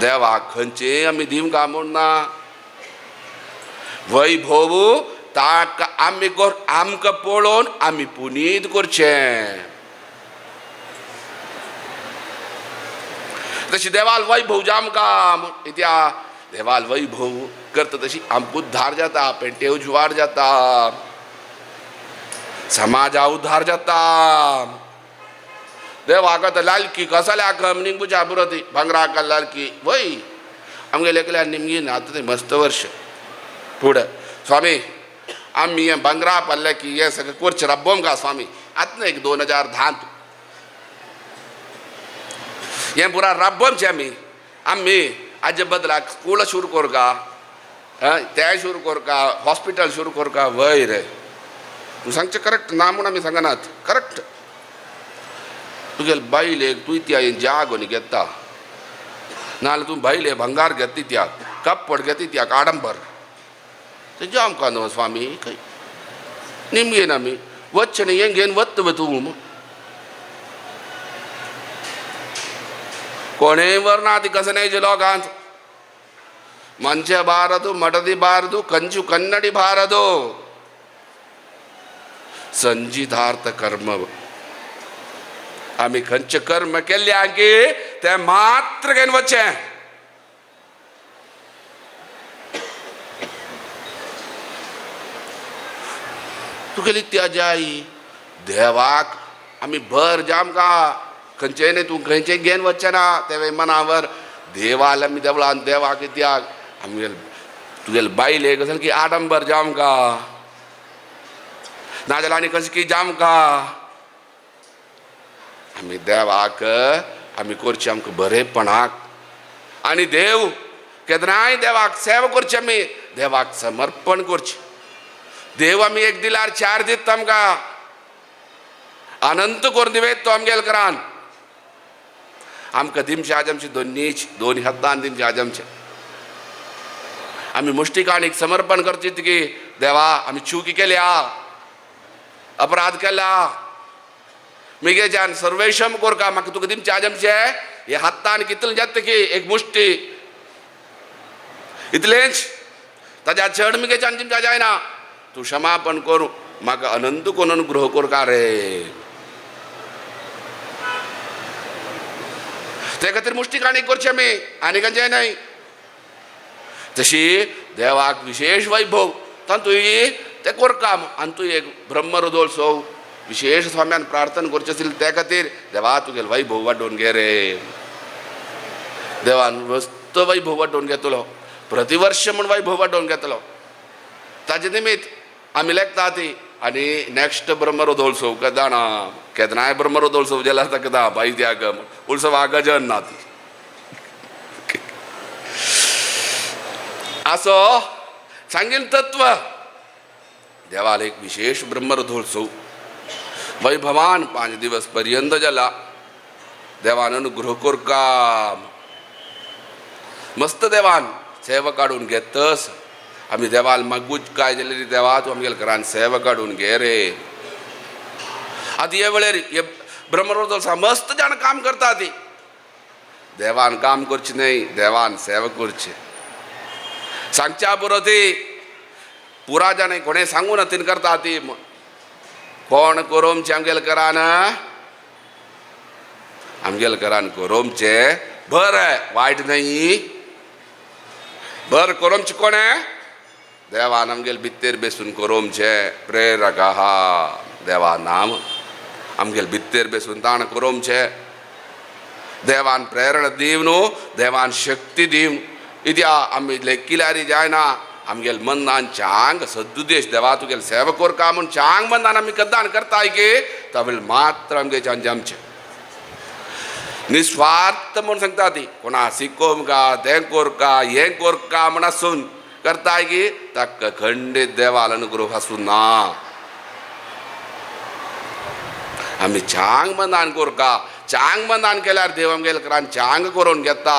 देवाक खंयचे आमी दिवंक म्हूण ना. वैभव ताका आमी आमकां पळोवन आमी पुनीत करचें. तशी देवाल वैभव जामकां इत्या देवाल वैभव करता तशी आमकां उद्धार जाता, पेंटे उजवाड जाता, समाजा उद्धार जाता. देवाक आतां लालकी कसल्याक निमगुच्या पुरो ती भांगराक लालकी वय आमगेले एकल्यान निमगी ना आतां तें मस्त वर्ष फुडें स्वामी आमी हें भांगरा पडलें की हें सगळें करचें राबोम का स्वामी आतां एक 2010 हें पुरा राबोमचें आमी आमी हाजे बदलाक स्कूल सुरू करका, तें सुरू करका, हॉस्पिटल सुरू करका. वय रे तूं सांगचें करेक्ट ना म्हूण आमी सांगनात, करेक्ट. तुगेले बायलेक तूं त्या जागो न्ही घेता, नाजाल्यार तूं बायले भंगार घेता त्या, कपड घेता त्या आडंबर तें आमकां न्हू स्वामी खंय निमगेन आमी वच्चें न्ही हें घेवन वता तूं. कोणेय व्हरना ती कसनायचे लोकांत ಮಂಚ ಬಾರದು, ಮಡದಿ ಬಾರದು, ಕಂಚು ಕನ್ನಡಿ ಬಾರದು. संजितार्थ कर्म आमी खंयचें कर्म केल्लें की तें मात्र घेवन वचचें. तुगेली त्याजाई देवाक आमी भर जामकां खंयचें न्ही तूं खंयचें घेवन वचचें ना तें मनावर देवाल आमी देवळान देवाक कित्याक आमगेले तुगेले बायलेक असेल की आडंबर जामकां नाजाल्यार आनी कशें की जामकां आमी देवाक आमी करचें आमकां बरेपणाक. आनी देव केन्नाय देवाक सेवा करची, आमी देवाक समर्पण करचें. देव आमी एक दिल्यार चार दिता आमकां, अनंत करून दिवेत तो आमगेले करान. आमकां दिमचे आज आमचे दोन्नीच दोन हातान दिमचे आज आमचे आमी मुश्टिकाणीक समर्पण करचे की देवा आमी चुकी केल्या, अपराध केला, मिगेच्यान सर्वेशम कोरका म्हाका तुका दिमचे आज आमचे हे हातान कितलें जाता की एक मुश्टी इतलेंच ताज्या चड मिगेच्यान दिमच्या जायना, तूं क्षमापण करूं म्हाका अनंत कोण अनुग्रह कोरका रे. ते खातीर मुश्टिकाणी करची आमी आनी खंयचें न्हय. तशी देवाक विशेष वैभव तातूंत तें कोरकाम आनी तूं एक ब्रह्मरुदोत्सव विशेष स्वाम्यान प्रार्थना करचें आशिल्लें ते खातीर देवा तुगेलो वैभव वाडोवन घे रे. देवान मस्त वैभव वाडोवन घेतलो, प्रतिवर्ष म्हूण वैभव वाडोवन घेतलो. ताजे निमित्त आमी लेखता ती आनी नेक्स्ट ब्रह्मरुदोत्सव केन्ना केन्नाय ब्रह्मरुदोत्सव जाल्यार ताका दा बाई त्याग उत्सव आगजन ना ती असो सांगील तत्व. देवाला एक विशेष ब्रह्मरुदोत्सव वैभवान 5 दिवस पर्यंत जाला. देवान अनुग्रह करका मस्त देवान सेवा काडून घेतस आमी देवाल मागूच काय जाल्यार देवा तूं आमगेल्या घरान सेवा काडून घे रे. आतां हे वेळेर हे ब्रह्मरुदोत्सव मस्त जाण काम करता ती. देवान काम करचें न्हय, देवान सेवा करची. सांगच्या पुरो ती पुरा जाणें कोणें सांगू ना तीन करता ती. कोण कोरोमचें आमगेल्या घरान, आमगेल्या घरान कोरोमचें बरें वायट न्हय, बरें कोरोमचें कोणें देवान आमगेले भित्तेर बेसून कोरोमचें प्रेरक आहा देवा नाम आमगेले भित्तेर बेसून ताण कोरोमचें. देवान प्रेरणा दिव न्हू, देवान शक्ती दिव. इत्या आमी लेखिल्यारी जायना आमगेले मनान चांग सदुद्देश देवा तुगेले सेवा करका म्हूण चांग मनान आमी कद्दान करताय की तवेळ मात्र आमगे आमचें निस्वार्थ म्हूण सांगता ती. कोणा शिकोवंका तें करका हें करका म्हण आसून करताय की ताका खंडीत देवाल अनुग्रह आसूं ना. आमी चांग मनान करका, चांग मनान केल्यार देव आमगेले करान चांग करून घेता.